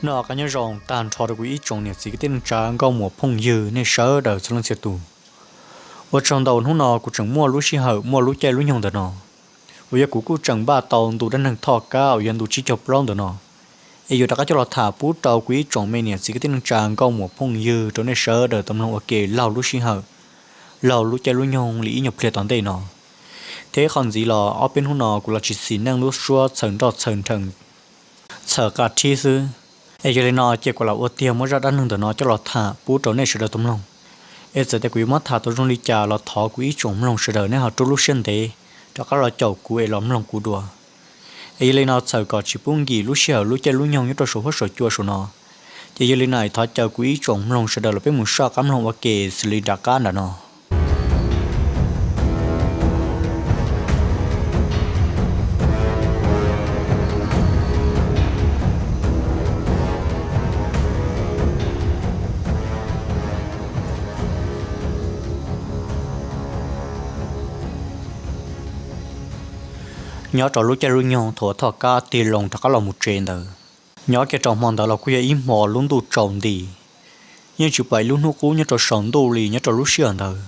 Noj qab nyob zoo tag nrho rau kuv ib tsoom niam txiv kwv tij neej tsa nkauj muam phooj ywg nej sawv daws txhua leej txhia tus. Ua tsaug ntau, hnub no kuv tseem muaj lub sij hawm muaj lub caij lub nyoog ntawm no uas yog kuv kuj tseem npaj tau ntu dab neeg Thoj Kab uas yog ntu tsib caug plaub ntawm no, es yuav rov qab coj los tham pub rau kuv ib tsoom me niam txiv kwv tij neej tsa nkauj muam phooj ywg rau nej sawv daws tau mloog ua ke laug lub sij hawm, laug lub caij lub nyoog li ib nyuag pliag tom ntej no. Thiab qhov ntxiv los ob peb hnub no kuv los tsis xis neej lub suab txhaws nroj txhaws nrhees, txhaws qab thib xwb. Es yog li no cia kuv lam ua tiag muab zaj dab neeg ntawm no coj los tham pub rau nej sawv daws tau mloog. Es txawm tias kuv yuav muab tham tau zoo li cas los thov kuv ib tsoom mloog sawv daws nej ho rub lub siab ntev rov qab los caum kuv es los mloog kuv dua. Es yog li no txhawm kom tsis pub nkim lub sij hawm lub caij lub nyoog nyob rau saum huab saum cua saum no, ces yog li no es thov caw kuv ib tsoom mloog sawv daws los peb mus soj qab mloog ua ke xws li nram qab nram no. Nyob rau lub caij lub nyoog thaum uas Thoj Kab tig loo rov qab los mus tsev ntawd, nyob kiag rau hmo ntawd los kuj yog ib hmo lub ntuj tsaus nti, yeej tsis pom ib lub hnub qub nyob rau saum ntuj li nyob rau lub sij hawm ntawd.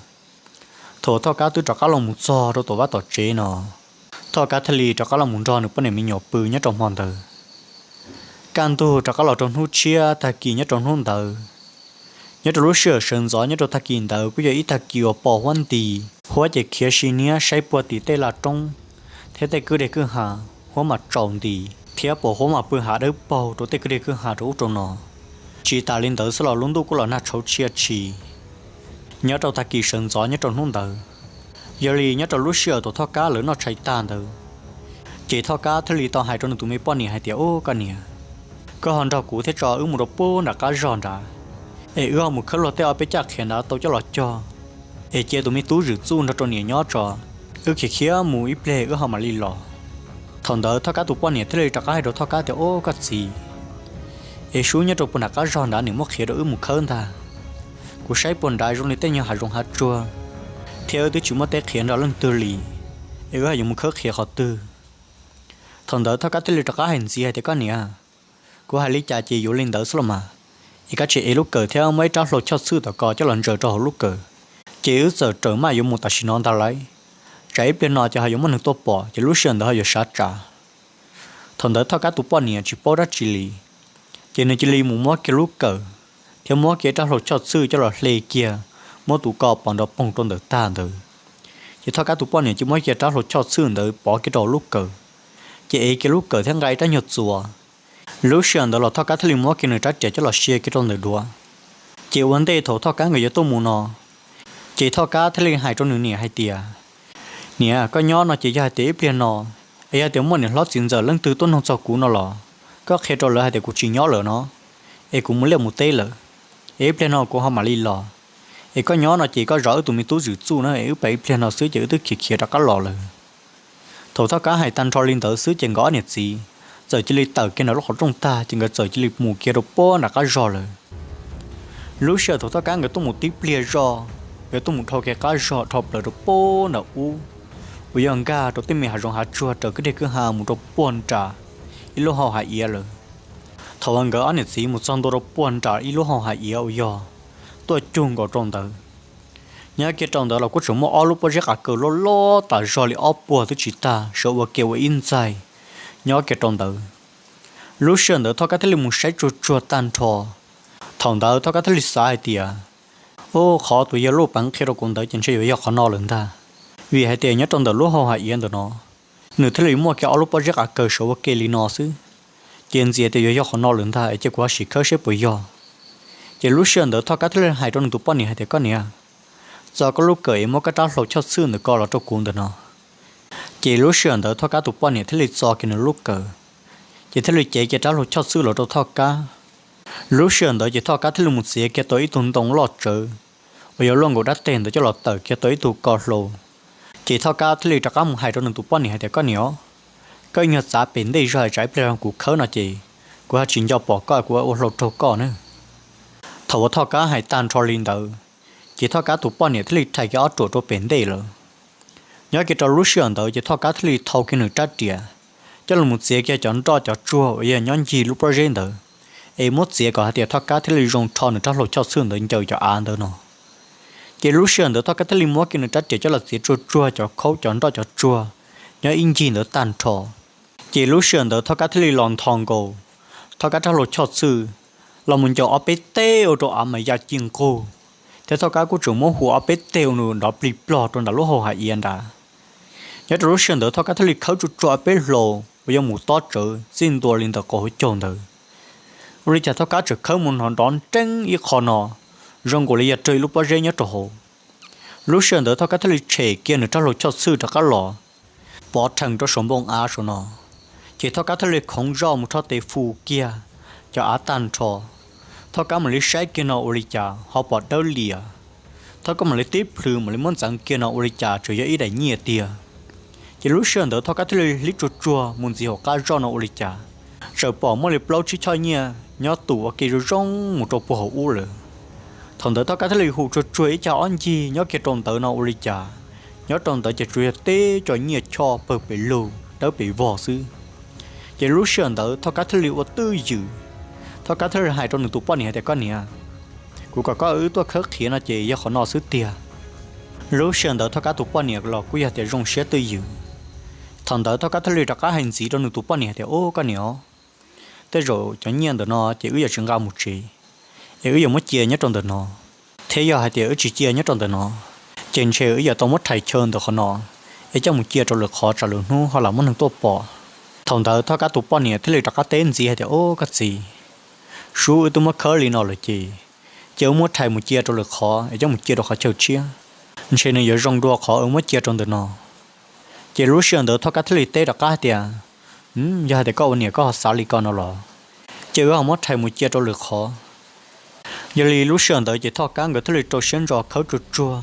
Thaum uas Thoj Kab twb rov qab los mus txog rau tom vaj tom tsev no, Thoj Kab thiaj li rov qab los mus nrog nws poj niam me nyuam pw nyob rau hmo ntawd. Kaj ntug rov qab los rau hnub tshiab tag kis nyob rau hnub ntawd. Nyob rau lub sij hawm sawv ntxov nyob rau tag kis ntawd kuj yog ib tag kis uas pos huab nti, huab ces khiav si niab saib puag tim tej laj roob thiab tej kwj deg kwj ha, huab mas tsaus nti, thiab pos huab mas pw hav dawb paug rau tej kwj deg kwj ha rau ub rau no. Tsis tas li ntawd xwb los lub ntuj kuj los nag tshauv tshia tshis nyob rau tag kis sawv ntxov nyob rau hnub ntawd. Yog li nyob rau lub sij hawm thaum Thoj Kab lawv noj tshais tag ntawd, ces Thoj Kab thiaj li tau hais rau nws tus me poj niam hais tias, Ub, koj niam, koj ho nrog kuv thiab tso wb mus rau puag nram qab zog nrad, es wb ho mus khawb luag tej ob peb caj qhiav nrad tau coj los cog, es cia tus me tub Zwm Txuj nrog rau niam nyob tso, wb khiav khiav mus ib pliag wb ho mam li los. Thaum ntawd Thoj Kab tus poj niam thiaj li rov qab hais rau Thoj Kab tias, Ub, koj txiv, es sub nyob rau puag nram qab zog nrad nws muab qhiav rau wb mus khawb ntag. Kuv saib puag nrad zoo li tej nyuag hav zoov hav tsuag, thiab wb twb tsis muaj teb qhiav nrog leej twg li, es wb ho yuav mus khawb qhiav qhov twg? Thaum ntawd Thoj Kab thiaj li rov qab hais ntxiv hais tias, Koj niam, kuv hais li cas ces yuav li ntawd xwb los mas. Es koj tsis ev lub kawm thiab muab ib rab hlau choj txhwj tom ko coj los ntsaws rau hauv lub kawm, ces wb txawm rawm maj yuav mus tam sim no ntag lauj. Tsam ib pliag no ces ho yuav muaj neeg tuaj pom ces lub sij hawm ntawd ho yuav sav tsam. Thaum ntawd Thoj Kab tus poj niam tsis paub dab tsi li, ces nws cia li mus muab kiag lub kawm thiab muab kiag rab hlau choj txhwj coj los hle kiag, muab tus ko pov nrov poog rau ntawm tag ntawd. Ces Thoj Kab tus poj niam cia li muab kiag rab hlau choj txhwj ntawd pov kiag rau lub kawm, ces ev kiag lub kawm thiab nqa ib rab nyuag txuas. Lub sij hawm ntawd los Thoj Kab thiaj li muab kiag nws rab riam coj los sia kiag rau ntawm duav. Ces ua ntej thaum Thoj Kab nkawd yuav tuaj mus no, ces Thoj Kab thiaj li hais rau nws niam hais tias, Niam, koj nyob no ces yog hais tias ib pliag no, es yog tias muaj niam hlob txiv ntxawm leej twg tuaj nug txog kuv no los, koj qhia rau lawv hais tias kuv tsis nyob lawm no, es kuv mus liaj mus teb lawm, es ib pliag no kuv ho mam li los. Es koj nyob no ces koj zov wb tus me tub Zwm Txuj na, es wb pab ib pliag no xwb ces wb twb khiav khiav rov qab los lawm. Thaum Thoj Kab hais tag nrho li ntawd xwb ces nkawd ob niam txiv txawm cia li tawm kiag nram lub qhov rooj tag ces nkawd txawm cia li mus kiag rau puag nram qab zog lawm. Lub sij hawm thaum Thoj Kab nkawd tuaj mus tib pliag zog, nkawd tuaj mus dhau kiag qab zog dhau plaws rau puag nram ub, uas yog nkag rau tej me hav zoov hav tsuag raws kwj deg kwj ha mus rau puag nram ib lub hau hav iav lawm. Thaum uas nkawd ob niam txiv mus txog ntua rau puag nram ib lub hau hav iav uas yog tuaj cug nkaus rau ntawd, nyob kiag rau ntawd los kuj tseem muaj ob lub pob zeb qav kaws loj loj tas zog li ob puag twb tsis tag sawv ua ke ua ib ntxaig nyob kiag rau ntawd. Lub sij hawm ntawd Thoj Kab thiaj li mus saib tsuag tsuag tag nrho. Thaum ntawd Thoj Kab thiaj li xav hais tias, Ub, qhov tus yawg Luj Peev qhia rau kuv ntawd ces ntshe yuav yog qhov no lawm ntag, vim hais tias nyob rau ntawm lub hau hav iav ntawm no, nws thiaj li muaj kiag ob lub pob zeb qav kaws sawv ua ke li no xwb. Ces ntxias tias yuav yog qhov no lawm ntag es cia kuv ho sim khawb seb puas yog. Ces lub sij hawm ntawd Thoj Kab thiaj li hais rau nws tus poj niam hais tias, Koj niam, txo koj lub kawm es muab koj rab hlau choj txhwj ntawm ko los rau kuv ntawm no. Ces lub sij hawm ntawd Thoj Kab tus poj niam thiaj li txo kiag nws lub kawm, ces thiaj li cev kiag rab hlau choj txhwj los rau Thoj Kab. Lub sij hawm ntawd ces Thoj Kab thiaj li mus txiav kiag tau ib tug ntoo loj tsawv uas yog luaj nkaus dab teg ntawd coj los tawm kiag tau ib tug ko hlau. Ces Thoj Kab thiaj li rov qab mus hais rau nws tus poj niam hais tias, Koj niam, koj ib nyuag txav pem ntej zog es tsam ib pliag kuv khawb no ces kuv ho tsis nco pom koj, kuv ua hlau raug koj na. Thaum uas Thoj Kab hais tag nrho li ntawd, ces Thoj Kab tus poj niam thiaj li rhais kiag ob ruam rau pem ntej lawm. Nyob kiag rau lub sij hawm ntawd ces Thoj Kab thiaj li thau kiag nws rab riam coj los mus txiav kiag cov nroj cov tsuag uas yog nyob ncig lub pob zeb ntawd, es muab txiav kom hais tias Thoj Kab thiaj li zoo rho nws rab hlau choj txhwj ntawd ncaws cov av ntawd no. Ces lub sij hawm ntawd Thoj Kab thiaj li muab kiag nws rab riam coj los txiav tsuag tsuag cov khaub cov nroj cov tsuag nyob ib ncig ntawd tag nrho. Ces lub sij hawm ntawd Thoj Kab thiaj li los nthos nkaus Thoj Kab rab hlau choj txhwj los mus ncaws ob peb teg ua rau av mas ya ci nqug, thiab Thoj Kab kuj tseem muab hu ob peb teg ua nws nrov plig plog rau nram lub hau hav iav nrad. Nyob rau lub sij hawm ntawd Thoj Kab thiaj li khawb tsuag tsuag ob peb hlau uas yuav mus tob tsawv txij ntua li ntawm qaum hauv caug ntawd. Ua li cas Thoj Kab tseem khawb mus nrov nreeb ib qho no, zoo nkaus li yog raug ib lub pob zeb nyob rau hauv. Lub sij hawm ntawd Thoj Kab thiaj li tshem kiag nws rab hlau choj txhwj rov qab los, pov rhees rau saum npoo av saum no. Ces Thoj Kab thiaj li khoov zoj mus rho tes fus kiag cov av tag nrho. Thoj Kab mam li saib kiag no ua li cas ho pom dawb lias. Thoj Kab mam li tib plhws mam li muab ntxeev kiag no ua li cas tseem yog ib daim nyiaj tiag. Ces lub sij hawm ntawd Thoj Kab thiaj li hlib tsuag tsuag mus ntxiv hauv qab zoj no ua li cas, txawm pom muaj li plaub tsib choj nyiaj nyob tus ua ke zoo zoo mus rau puag hauv ub lawm. Thaum ntawd Thoj Kab thiaj li hu tsuag tsuag ib cag ob ncig nyob kiag rau ntawd no ua li cas, nyob rau ntawd ces tsuas yog teb cov nyiaj choj pawg pes lug dawb pes vog xwb. Ces lub sij hawm ntawd Thoj Kab thiaj li ua twj ywm, Thoj Kab thiaj li hais rau nws tus poj niam hais tias, Koj niam, kuv kom koj wb tuaj khawb qhiav no ces yog qhov no xwb tiag. Lub sij hawm ntawd Thoj Kab tus poj niam los kuj yog tias zoo siab twj ywm. Thaum ntawd Thoj Kab thiaj li rov qab hais ntxiv rau nws tus poj niam hais tias, Ub, koj niam os, tej zaum cov nyiaj ntawm no ces wb yuav tsis nqa mus tsev, es wb yuav muab cia nyob rau ntawm no. Thiab yog hais tias wb tsis cia nyob rau ntawm no, ces ntshe wb yuav tau muab rhais chaw ntawm qhov no es coj mus cia rau lwm qhov tsam lwm hnub ho lam muaj neeg tuaj pom. Thaum ntawd Thoj Kab tus poj niam thiaj li rov qab teb ntxiv hais tias, Ub, koj txiv, sub wb twb muab khawb li no lawm ces, ces wb muab rhais mus cia rau lwm qhov es coj mus cia rau qhov chaw tshiab, ntshe nws yuav zoo dua qhov wb muab cia rau ntawm no. Ces lub sij hawm ntawd Thoj Kab thiaj li teb rov qab hais tias, Yog hais tias koj ua niam koj ho xav li ko no los, ces wb ho muab rhais mus cia rau lwm qhov. Yog li lub sij hawm ntawd ces Thoj Kab nkawd thiaj li rau siab ntso khawb tsuag tsuag,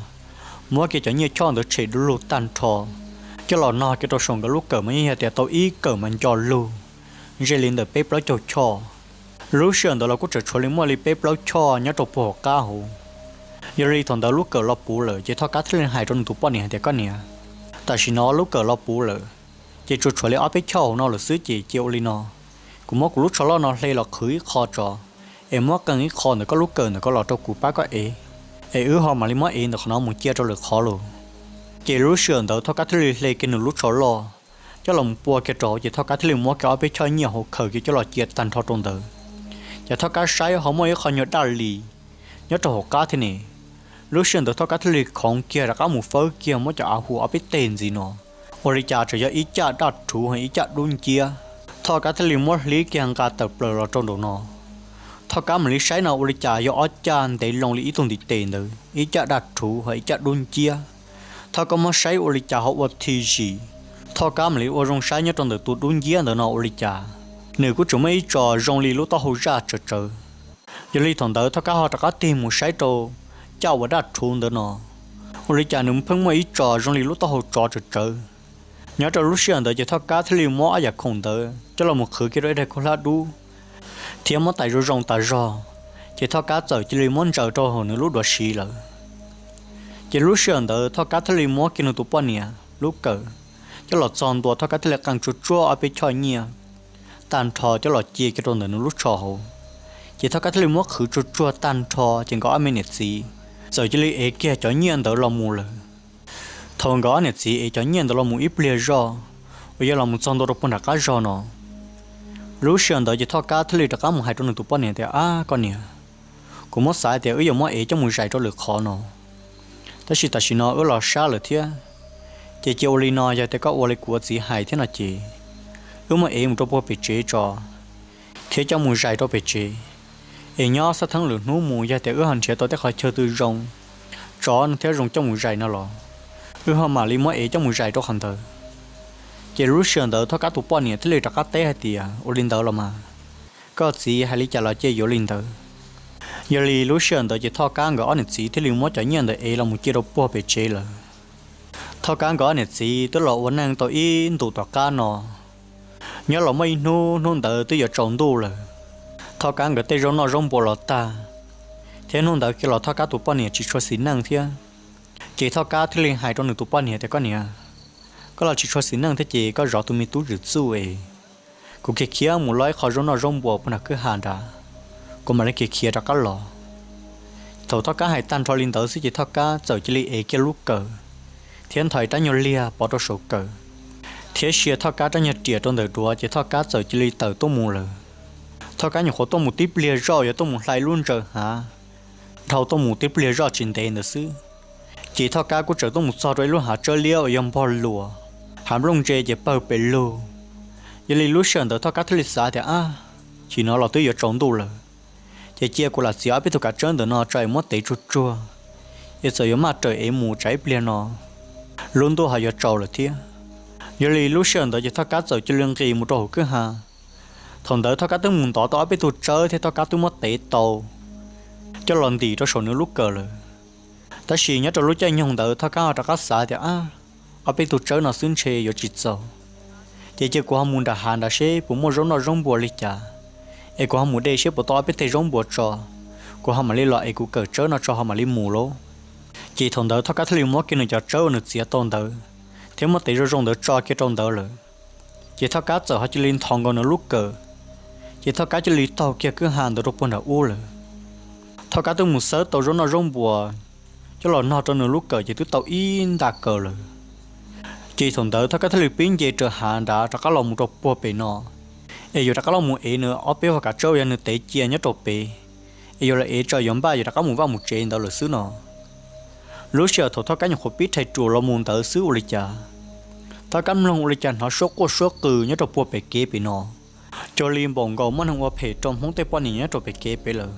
muab kiag cov nyiaj choj ntawd tshem du lug tag nrho, coj los nog kiag rau saum nkawd lub kawm mas yeej yog tias tau ib kawm mas nco lug, ze li ntawm peb plaub caug choj. Lub sij hawm ntawd los kuj tseem tshuav li muaj li peb plaub choj nyob rau puag hauv qab hauv. Yog li thaum ntawd lub kawm los puv lawm ces Thoj Kab thiaj li hais rau nws tus poj niam hais tias, Koj niam, tam sim no lub kawm los puv lawm, ces tsuas tshuav li ob peb choj hauv no lawm xwb ces cia ua li no, kuv muab kuv lub tsho loj no hle los qhwv ib qho tso, es muab qee ib qho ntawm koj lub kawm ntawm ko los rau kuv pab koj ev, es wb ho mam li muab ev ntawm qhov no mus cia rau lwm qhov lauj. Ces lub sij hawm ntawd Thoj Kab thiaj li hle kiag nws lub tsho loj coj los pua kiag rau hauv ces Thoj Kab thiaj li muab kiag ob peb choj nyiaj hauv khaws kiag coj los cia tag nrho rau ntawd. Ces Thoj Kab saib ho muaj ib qho nyuag daj li nyob rau hauv qab thiab ne. Lub sij hawm ntawd Thoj Kab thiaj li khoov kiag rov qab mus fawb kiag muab cov av hu ob peb teg ntxiv no, ua li cas tseem yog ib caj daj rhuv ho ib caj dub nciab. Thoj Kab thiaj li muab hlib kiag nqa tawm plaws los rau nraum no. Thoj Kab mam li saib no ua li cas yog ob caj ntev loo li ib tug ntiv tes ntawd, ib caj daj rhuv ho ib caj dub nciab. Thoj Kab muab saib ua li cas ho ua thi zim. Thoj Kab mam li ua zoo saib nyob rau ntawm tus dub nciab ntawd no ua li cas, nws kuj tseem muaj ib tsos zoo li lub taub hau zaj tsawv tsawv. Yog li thaum ntawd Thoj Kab ho rov qab tig mus saib rau caj uas daj rhuv ntawd no, ua li cas nws pheej muaj ib tsos zoo li lub taub hau tsov tsawv tsawv. Nyob rau lub sij hawm ntawd ces Thoj Kab thiaj li muab ob yam khoom ntawd coj los mus qhwv kiag rau ib daim khaub hlab dub, thiab muab tais zoo zoo tas zog, ces Thoj Kab txawm cia li muab ntsaws rau hauv nws lub duav siv lawm. Ces lub sij hawm ntawd Thoj Kab thiaj li muab kiag nws tus poj niam lub kawm coj los txog ntua, Thoj Kab thiaj li qee tsuag tsuag ob peb choj nyiaj tag nrho coj los cia kiag rau ntawm nws lub tsho hauv. Ces Thoj Kab thiaj li muab qhwv tsuag tsuag tag nrho ces nkawd ob me niam txiv txawm cia li ev kiag cov nyiaj ntawd los mus lawm. Thaum nkawd ob niam txiv ev cov nyiaj ntawd los mus ib pliag zog uas yog los mus txog ntua rau puag nram qab zog no, lub sij hawm ntawd ces Thoj Kab thiaj li rov qab mus hais rau nws tus poj niam tias, Ab koj niam, kuv muab xav tias wb yuav muab ev coj mus zais rau lwm qhov no, tab sis tam sim no wb los sab lawm thiab, ces cia ua li no, yog tias koj ua li kuv ua txiv hais thiab no ces wb muab ev mus rau puag pem tsev tso, thiab coj mus zais rau pem tsev, es nyob xab theeb lwm hnub mus yog tias wb ho nrhiav tau tej qhov chaw twg zoo tsov thiab zoo coj mus zais no los, wb ho mam li muab ev coj mus zais rau qhov ntawd. Ces lub sij hawm ntawd Thoj Kab tus poj niam thiaj li rov qab teb hais tias, Ua li ntawd los mas, koj txiv hais li cas los cia yuav li ntawd. Yog li lub sij hawm ntawd ces Thoj Kab nkawd ob niam txiv thiaj li muab cov nyiaj ntawd ev los mus cia rau puag pem tsev lawm. Thoj Kab nkawd ob niam txiv twb los ua neej tau ib ntus tom qab no, nyob los muaj ib hnub, hnub ntawd twb yuav tsaus ntuj lawm. Thoj Kab nkawd tej zaub noj zaub npua los tag, thiab hnub ntawd kiag los Thoj Kab tus poj niam tsis tshua xis neej thiab. Ces Thoj Kab thiaj li hais rau nws tus poj niam tias, Koj niam, koj los tsis tshua xis neej thiab ces koj zov tus me tub Zwm Txuj es kuv kiag khiav mus lov ib qho zaub noj zaub npua puag nram kwj ha nrad. kuv mam li khiav khiav rov qab los. Thaum Thoj Kab hais tag nrho li ntawd xwb ces Thoj Kab txawm cia li ev kiag lub kawm thiab nthaws rab nyuag liag pov rau saum kawm, thiab sia Thoj Kab rab nyuag riam rau ntawm duav ces Thoj Kab txawm cia li tawm tuaj mus lawm. Thoj Kab nyuam qhuav tuaj mus tib pliag zoj yuav tuaj mus hlais lub ntsaws hav, dhau tuaj mus tib pliag zoj tsis ntev ntawd xwb, ces Thoj Kab kuj tseem tuaj mus txog rau ib lub hav tsawb liab uas yog npog luas, hav nplooj ntse ces pawg pes lug. Yog li lub sij hawm ntawd Thoj Kab thiaj li xav tias, ab, chim no los twb yuav tsaus ntuj lawm, ces cia kuv lam txiav ob peb tug kav tsawb ntawm no tso es muab tev tsuag tsuag, es txawm yuav maj raws ev mus tsam ib pliag no lub ntuj ho yuav tsaus lawm thiab. Yog li lub sij hawm ntawd ces Thoj Kab txawm cia li nqis mus rau hauv kwj ha. Thaum ntawd Thoj Kab twb mus ntov tau ob peb tug tsawb thiab Thoj Kab twb muab tev tau coj los ntim rau saum nws lub kawm lawm. Tab sis nyob rau lub caij nyoog ntawd Thoj Kab ho rov qab xav tias, ab, ob peb tug tsawb no xwb ntshe yuav tsis txaus, ces cia kuv ho mus nram hav nrad seb puas muaj zaub noj zaub npua li cas, es kuv ho mus de seb puas tau ob peb teg zaub npua tso, kuv ho mam li los es kuv kawm tsawb no tso ho mam li mus lauj. Ces thaum ntawd Thoj Kab thiaj li muab kiag nws cov tsawb uas nws txiav tau ntawd thiab muab tev zoo zoo ntawd tso kiag rau ntawd lawm. Ces Thoj Kab txawm ho cia li nthos nkaus nws lub kawm, ces Thoj Kab cia li taug kiag kwj ha ntawd rau puag nram ub lawm. Thoj Kab twb mus xawb tau zaub noj zaub npua coj los nog rau nws lub kawm ces twb tau ib nta kawm lawm. Ces thaum ntawd Thoj Kab thiaj li pib nce raws hav nrad rov qab los mus rau puag pem no, es yuav rov qab los mus ev nws ob peb hua kav tsawb uas yog nws tev cia nyob rau pem, es yuav los ev tso yuav npaj yuav rov qab mus vaj mus tsev ntawd lawm xwb no. Lub sij hawm thaum Thoj Kab nyuam qhuav pib rhais ruam los mus ntawd xwb ua li cas, Thoj Kab mloog ua li cas hnov suab quaj suab qw nyob rau puag pem kev pem no, cuag li npaum nkaus muaj neeg ua phem rau Hmoob tej poj niam nyob rau pem kev pem lawm.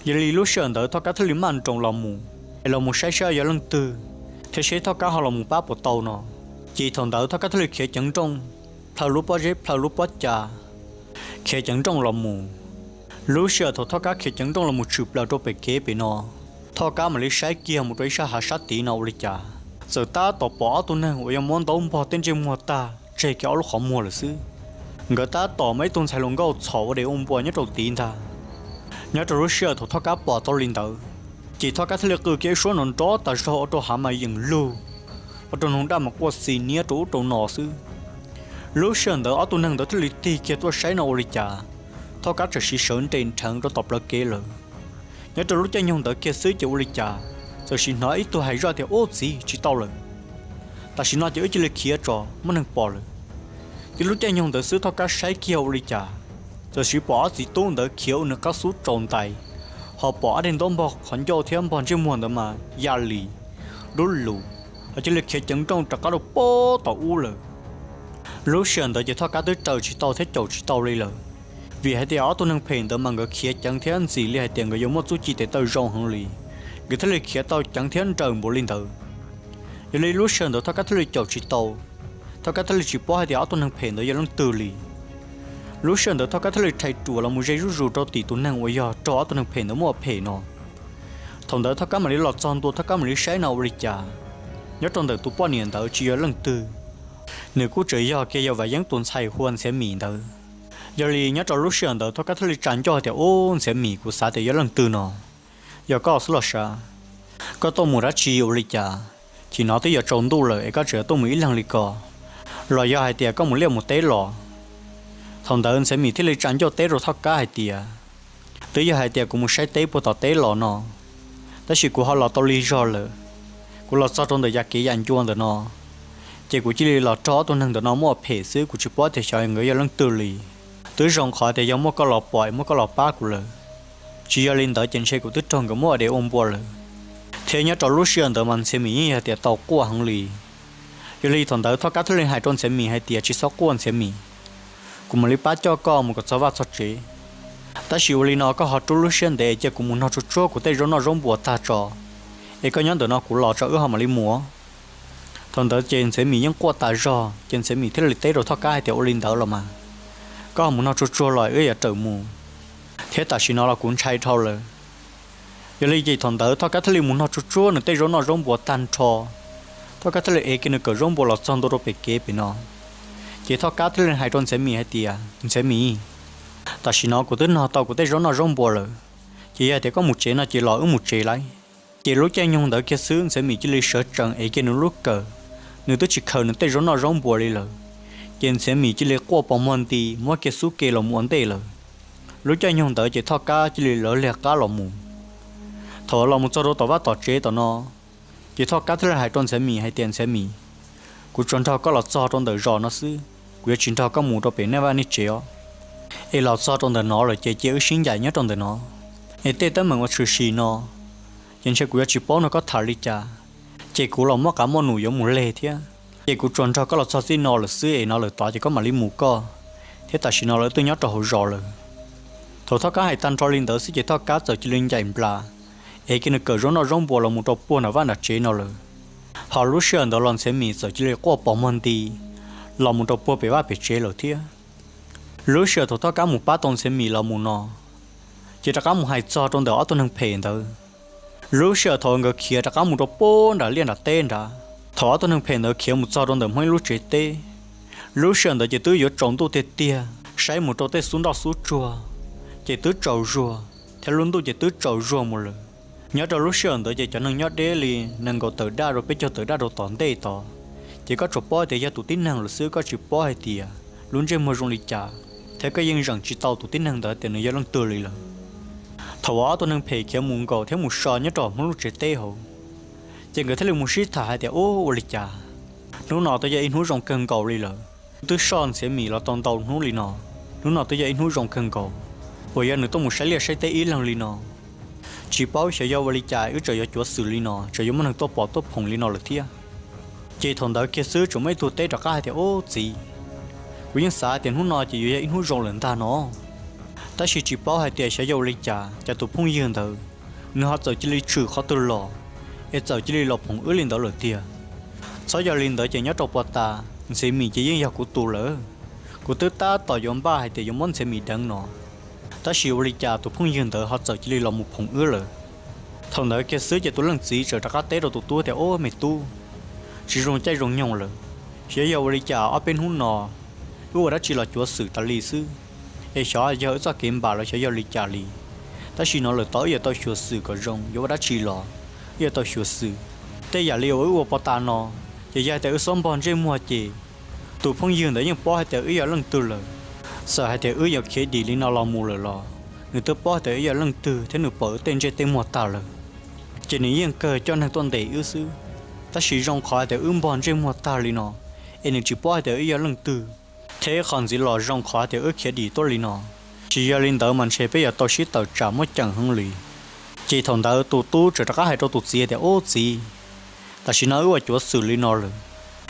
Yog li lub sij hawm ntawd Thoj Kab thiaj li maj nroos los mus, es los mus saib saib yog leej twg, thiab seb Thoj Kab ho los mus pab puas tau no. Ces thaum ntawd Thoj Kab thiaj li khiav ceev nrooj, plhaw lub pob zeb plhaw lub pob cas, khiav ceev nrooj los mus. Lub sij hawm thaum Thoj Kab khiav ceev nrooj los mus tshwm plaws rau pem kev pem no, Thoj Kab mam li saib kiag mus rau ib sab hav sab tid no ua li cas, txawm tab tom pom ob tug neeg uas yog muab ntaub npog tej ntsej muag tag tseg kiag ob lub qhov muag lawm xwb. Nkawd tab tom muaj ib tug ntxhais hluas nkauj txhom ua dev ua npua nyob rau tid ntag. Nyob rau lub sij hawm thaum Thoj Kab pom tau li ntawd, ces Thoj Kab thiaj li qw kiag ib suab nrov nrov tas zog ua rau hav mas yeem lug, ua rau noog daj mas quaj xis niab rau ub rau no xwb. Lub sij hawm ntawd ob tug neeg ntawd thiaj li tig kiag tuaj saib no ua li cas, Thoj Kab txawm siv sawv nres nrheev rau tom plawv kev lawm. Nyob rau lub caij nyoog ntawd kiag xwb ces ua li cas, txawm sim hnov ib tug hais zoj tias, Ub txiv, tsis tau lawm, tam sim no ces wb cia li khiav tso, muaj neeg pom lawm. Ces lub caij nyoog ntawd xwb Thoj Kab saib kiag ua li cas, txawm sim pom ob txiv tub ntawd khiav ua nws qab xub tsaus ntais, ho pom ob daim ntaub npog qhov ncauj thiab npog ntsej muag ntawd mas ya li dub lus, ho cia li khiav ceev nrooj rov qab rau pob tom ub lawm. Lub sij hawm ntawd ces Thoj Kab twb raws tsis tau thiab caum tsis tau li lawm, vim hais tias ob tug neeg phem ntawd mas nkawd khiav ceev thiab ntxim li hais tias nkawd yuav muaj txuj ci tes taw zoo heev li, nkawd thiaj li khiav tau ceev thiab nrawm npaum li ntawd. Yog li lub sij hawm ntawd Thoj Kab thiaj li caum tsis tau, Thoj Kab thiaj li tsis paub hais tias ob tug neeg phem ntawd yog leej twg li. Lub sij hawm ntawd Thoj Kab thiaj li rhais ruam los mus ze zuj zus rau tim tus neeg uas yog raug ob tug neeg phem ntawd muab ua phem no. Thaum ntawd Thoj Kab mam li los txog ntua, Thoj Kab mam li saib no ua li cas, nyob rau ntawm tus poj niam ntawd tsis yog leej twg, nws kuj tseem yog kiag yog Vam Yeeb tus ntxhais hu ua Ntxhiav Mim ntawd. Yog li nyob rau lub sij hawm ntawd Thoj Kab thiaj li tsa ncauj tias, Ub, Ntxhiav Mim, kuv xav tias yog leej twg no. Yog koj xwb los sav. Koj tuaj mus dab tsi ua li cas? Chim no twb yuav tsaus ntuj lawm es koj tseem tuaj mus ib leeg li ko, los yog hais tias koj mus liaj mus teb los? Thaum ntawd Ntxhiav Mim thiaj li tsa ncauj teb rau Thoj Kab hais tias, Twb yog hais tias kuv mus saib teb puag tom teb los no, tab sis kuv ho los tau lig zog lawm, kuv los txog rau ntawm yav kev yam ncua ntawm no, ces kuv cia li los raug ob tug neeg ntawm no muab ua phem xwb, kuv tsis paub tias xyov nkawd yog leej twg li. Twb zoo qhov tias yog muaj koj los pom es muab koj los pab kuv lawm, tsis yog li ntawd ces ntshe kuv twb raug nkawd muab ua dev ua npua lawm. Thiab nyob rau lub sij hawm ntawd mas Ntxhiav Mim yeej yog tias tau quaj heev li. Yog li thaum ntawd Thoj Kab thiaj li hais rau Ntxhiav Mim hais tias, Tsis txhob quaj Ntxhiav Mim, kuv mam li pab coj koj mus kom txog vaj txog tsev. Tab sis ua li no koj ho rub lub siab ntev cia kuv mus nog tsuag tsuag kuv tej zaub noj zaub npua tag tso, es koj nyob ntawm no kuv los tso wb ho mam li mus. Thaum ntawd ces Ntxhiav Mim yeej quaj tas zog ces Ntxhiav Mim thiaj li teb rau Thoj Kab hais tias, Ua li ntawd los mas, koj ho mus nog tsuag tsuag los wb yuav rawm mus, thiab tam sim no los kuv ntshai dhau lawm. Yog li ces thaum ntawd Thoj Kab thiaj li mus nog tsuag tsuag nws tej zaub noj zaub npua tag nrho, Thoj Kab thiaj li ev kiag nws kawm zaub npua los txog ntua rau pem kev pem no. Ces Thoj Kab thiaj li hais rau Ntxhiav Mim hais tias, Ntxhiav Mim, tam sim no kuv twb nog tau kuv tej zaub noj zaub npua lawm, ces yog tias koj mus tsev no ces los wb mus tsev lauj. Ces lub caij nyoog ntawd kiag xwb Ntxhiav Mim cia li sawv tsees ev kiag nws lub kawm, nws twb tsis khaws nws tej zaub noj zaub npua li lawm. Ces Ntxhiav Mim cia li quaj pos muag nti muab kiag xub ke los mus ua ntej lawm. Lub caij nyoog ntawd ces Thoj Kab cia li lawv liag qab los mus. Thaum los mus txog rau tom vaj tom tsev tom no, ces Thoj Kab thiaj li hais rau Ntxhiav Mim hais tias, Ntxhiav Mim, kuv tsuas nrog koj los txog rau ntawm zos no xwb, kuv yuav tsis nrog koj mus rau pem nej vaj nej tsev os. Es los txog rau ntawm no lawm ces cia wb sib ncaim nyob rau ntawm no. Es tej teeb meem uas tshwm sim no ces ntshe kuv yuav tsis paub nrog koj tham li cas, ces kuv los muaj qav muaj num yuav mus leg thiab. Ces kuv tsuas nrog koj los txog txij no lawm xwb, es no lawm tod ces koj mam li mus koj, thiab tam sim no lawv twb nyob rau hauv zos lawm. Thaum Thoj Kab hais tag nrho li ntawd xwb ces Thoj Kab txawm cia li ncaim nplas, es kiag nws kawm zaub noj zaub npua los mus rau puag nram vaj nram tsev no lawm. Ho lub sij hawm ntawd los Ntxhiav Mim txawm cia li quaj pos muag nti los mus rau puag pem vaj pem tsev lawm thiab. Lub sij hawm thaum Thoj Kab mus pab tau Ntxhiav Mim los mus no, ces rov qab mus hais txog rau ntawm ob tug neeg phem ntawd. Lub sij hawm thaum nkawd khiav rov qab mus rau puag nram liaj nram teb nrad, thaum ob tug neeg phem ntawd khiav mus txog rau ntawm Hmoob ib lub tsev teb, lub sij hawm ntawd ces twb yuav tsaus ntuj tiag tiag, saib mus rau tej xub nroj xub tsuag ces twb tsaus zuag, thiab lub ntuj ces twb tsaus zuag mus lawm. Nyob rau lub sij hawm ntawd ces cov neeg nyob deb li nees nkaum tawm daj rau peb caug tawm daj rau tom ntej tod, ces koj tsuas paub tias yog tus tib neeg lawm xwb, koj tsis paub hais tias lub ntsej muag zoo li cas, thiab koj yeej zeem tsis tau tus tib neeg ntawd tias nws yog leej twg li lawm. Thaum uas ob tug neeg phem khiav mus nkaum thiab mus so nyob rau Hmoob lub tsev teb hauv, ces nkawd thiaj li mus sib tham hais tias, Ub, ua li cas hnub no twb yog ib hnub zoo kawg nkaus li lawm, twb soj Ntxhiav Mim los tau ntau hnub li no, hnub no twb yog ib hnub zoo kawg nkaus uas yog nws tuaj mus saib liaj saib teb ib leeg li no. Tsis paub xyov yog ua li cas wb tseem yuav cuav xwm li no, tseem yuav muaj neeg tuaj pom tuaj phoom li no lawm thiab. Ces thaum ntawd kiag xwb tseem muaj ib tug teb rov qab hais tias, Ub txiv, kuv yeej xav tias hnub no ces yuav yog ib hnub zoo lawm ntag no, tab sis tsis paub hais tias xyov yog ua li cas, cas tus phooj ywg ntawd nws ho txawm cia li tshwm qhov twg los, es txawm cia li los phoom wb li ntawd lawm tiag. Txhob yog li ntawd ces nyob rau puag ta, Ntxhiav Mim ces yeej yog kuv tus lawm. Kuv twb tab tom yuav npaj hais tias yuav muab Ntxhiav Mim deev no, tab sis ua li cas tus phooj ywg ntawd ho txawm cia li los mus phoom wb lawm. Thaum ntawd kiag xwb ces tus leej txiv txawm rov qab teb rau tus tub tias, Ub me tub, tsis zoo caij zoo nyoog lawm, xyov yog ua li cas ob peb hnub no wb ua dab tsi los cuav xwm tas li xwb, es xyov yog wb txoj kev npam los xyov yog li cas li. Tab sis no lawm tod wb yuav tau xyuam xim kom zoo, yuav ua dab tsi los wb yuav tau xyuam xim. Tej yam li uas wb ua puag ta no, ces yog hais tias wb xob npog ntsej muag ces tus phooj ywg ntawd yeej paub hais tias wb yog leej twg lawm. Txawm hais tias wb yuav khiav dim li no los mus lawm los nws twb paub hais tias wb yog leej twg thiab nws pom wb tej ntsej tej muag tag lawm, ces nws yeej kawg coj neeg tuaj ntes wb xwb. Tab sis zoo qhov hais tias wb npog ntsej muag tag li no, es nws tsis paub hais tias wb yog leej twg. Thiab qhov ntxiv los zoo qhov hais tias wb khiav dim tuaj li no, tsis yog li ntawd mas ntshe peb yuav tau sib tawm tsam muaj ceem heev li. Ces thaum ntawd tus tub txawm rov qab hais rau tus txiv tias, Ub txiv, tam sim no wb ua cuav xwm li no lawm,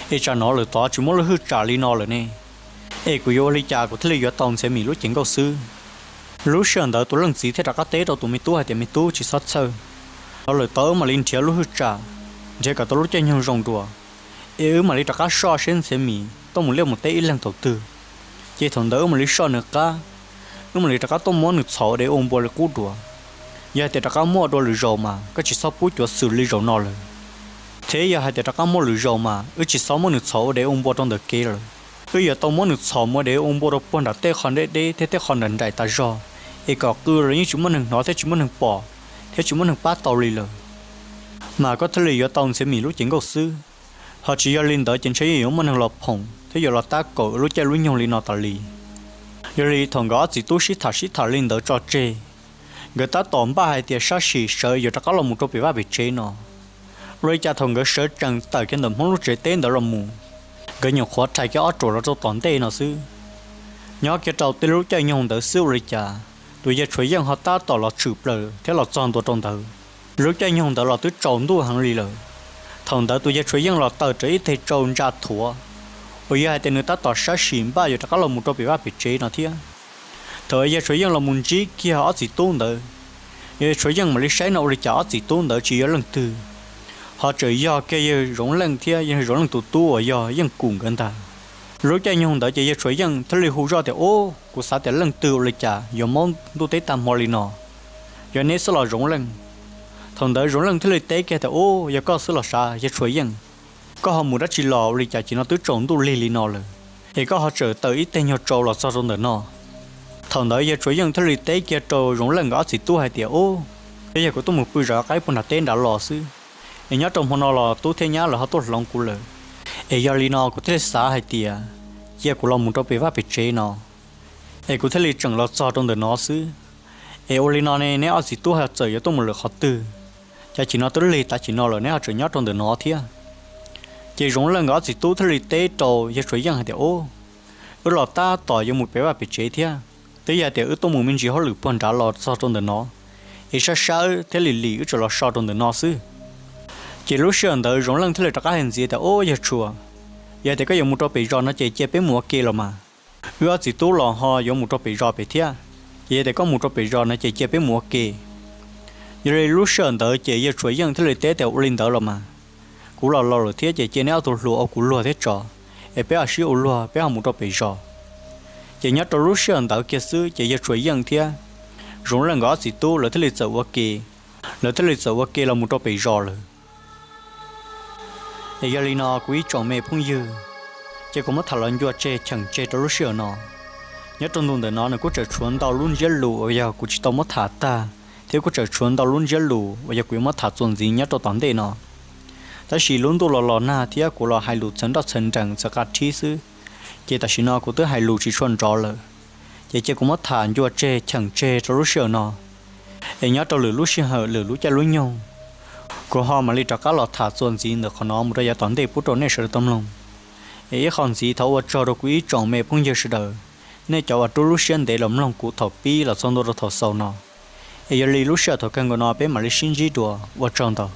es tsam no lawm tod tsis muaj lub hwj tsam li no lawm ne, es kuv yuav ua li cas kuv thiaj li yuav tau Ntxhiav Mim lub cev nkauj xwb? Lub sij hawm ntawd tus leej txiv thiaj rov qab teb rau tus me tub hais tias, Me tub, tsis txhob txhawj, no lawm tod wb mam li nrhiav lub hwj tsam, nrhiav kom tau lub caij nyoog zoo dua, es wb mam li rov qab soj seb Ntxhiav Mim tuaj mus liaj mus teb ib leeg thaum twg, ces thaum ntawd wb mam li soj nws qab, wb mam li rov qab tuaj muab nws txhom ua dev ua npua li qub dua. Yog hais tias rov qab muaj dua lwm zaus mas koj tsis txhob pub cuav xwm li zaum no lawm. Thiab yog hais tias rov qab muaj lwm zaus mas wb tsis txhob muab nws txhom ua dev ua npua rau ntawm kev lawm. Wb yuav tau muab nws txhom ua dev ua npua rau puag nram tej qhov deb deb thiab tej qhov nraim nraim tas zog, es kom qw los yeej tsis muaj neeg hnov thiab tsis muaj neeg pom, thiab tsis muaj neeg pab tau li lawm, mas koj thiaj li yuav tau Ntxhiav Mim lub cev nkauj xwb. Ho tsis yog li ntawd ces ntshe yeej yuav muaj neeg los phoom thiab yuav los tab kaum lub caij lub nyoog li no tas li. Yog li thaum nkawd ob txiv tub sib tham sib tham li ntawd tso tseg, nkawd tab tom npaj hais tias sab sim sawv yuav rov qab los mus rau pem vaj pem tsev no. Ua li cas thaum nkawd sawv tsees tawm kiag ntawm Hmoob lub tsev teb ntawd los mus, nkawd nyuam qhuav rhais kiag ob ruam los rau tom ntej no xwb, nyob kiag rau tej lub caij nyoog ntawd xwb ua li cas tus yawg Tshuav Yeej ho tab tom los tshwm plaws thiab los txog ntua rau ntawd. Lub caij nyoog ntawd los twb tsaus ntuj heev li lawm. Thaum ntawd tus yawg Tshuav Yeej los tawm rawv ib teg tsau ntsa thuav, uas yog hais tias nws tab tom sab sim npaj yuav rov qab los mus rau pem vaj pem tsev no thiab. Thaum yawg Tshuav Yeej los mus ntsib kiag ob txiv tub ntawd, yawg Tshuav Yeej mam li saib no ua li cas ob txiv tub ntawd tsis yog leej twg, ho tseem yog kiag yawg Zoov Leej thiab yawg Zoov Leej tus tub uas yog Yeej Kum nkawd ntag. Lub caij nyoog ntawd ces yawg Tshuav Yeej thiaj li hu zoj tias, Ub, kuv xav tias leej twg ua li cas yuav mob ntuj teb tag hmo li no? Yog neb xwb los Zoov Leej? Thaum ntawd Zoov Leej thiaj li teb kiag tias, Ub, yog koj xwb los sav yawg Tshuav Yeej. Koj ho mus dab tsi los ua li cas ces no twb tsaus ntuj lig li no lawm, es koj ho tseem tawm ib teg nyuag tsau los txog rau ntawm no? Thaum ntawd yawg Tshuav Yeej thiaj li teb kiag rau Zoov Leej nkawd ob txiv tub hais tias, Ub, twb yog kuv tuaj mus pw zov qaib puag nram teb nrad los xwb, es nyob rau hmo no los tub thiab nyab lawv ho tuaj hloov kuv lawm. Es yog li no kuv thiaj li xav hais tias cia kuv los mus rau pem vaj pem tsev no, es kuv thiaj li tseem los txog rau ntawm no xwb. Es ua li no ne, neb ob txiv tub ho txawm yuav tuaj mus lawm qhov twg? Cas chim no twb lig tas chim no lawm neb ho tseem nyob rau ntawm no thiab? Ces Zoov Leej nkawd ob txiv tub thiaj li teb rau Yawg Tsuas Yeej hais tias, Ub, wb los tab tom yuav mus pem vaj pem tsev thiab, twb yog tias wb tuaj mus me ntsis hauj lwm puag nrad los txog rau ntawm no, es sab sab thiab lim lim wb tseem los so rau ntawm no xwb. Ces lub sij hawm ntawd Zoov Leej thiaj li rov qab hais ntxiv tias, Ub, Yawg Tsuas, yog tias koj yuav mus rau pem zos no ces cia peb mus ua ke los mas. Wb ob txiv tub los ho yuav mus rau pem zos pem thiab, ces yog tias koj mus rau pem zos no ces cia peb mus ua ke. Yog li lub sij hawm ntawd ces Yawg Tsuas Yeej thiaj li teb tias, Ua li ntawd los mas, kuv los laus lawm thiab ces cia neb ob tug hluas ua kuv luag thiab tso, es peb ho sib ua luag peb ho mus rau pem zos. Ces nyob rau lub sij hawm ntawd kiag xwb ces Yawg Tsuas Yeej thiab Zoov Leej nkawd ob txiv tub lawv thiaj li txawm ua ke, lawv thiaj li txawm ua ke los mus rau pem zos lawm. Es yog li no kuv ib tsoom me phooj ywg, ces kuv muab tham los ncua tseg cheem tseg rau lub sij hawm no. Nyob rau ntu ntawm no nws kuj tseem tshuav ntau lub ntsiab lus uas yog kuv tsis tau muab tham tag, thiab kuj tseem tshuav ntau lub ntsiab lus uas yog kuv yuav muab tham txuas ntxiv nyob rau tom ntej no. Tab sis lub ntuj los los nag thiab kuv los hais lus txhawv nroj txhawv nrees txhawv qa rhib xwb, ces tam sim no kuv twb hais lus tsis tshua nrov lawm. Ces cia kuv muab tham ncua tseg cheem tseg rau lub sij hawm no, es nyob rau lwm lub sij hawm lwm lub caij lub nyoog, kuv ho mam li rov qab los tham txuas ntxiv ntawm qhov no mus rau yav tom ntej pub rau nej sawv daws tau mloog. Es ib qho ntxiv thov ua tsaug rau kuv ib tsoom me phooj ywg sawv daws, nej cov uas rub lub siab ntev los mloog kuv thaum pib los txog ntua rau thaum xaus no. Es yog li lub sij hawm thaum kawg nkaus no peb mam li sib ntsib dua, ua tsaug ntau.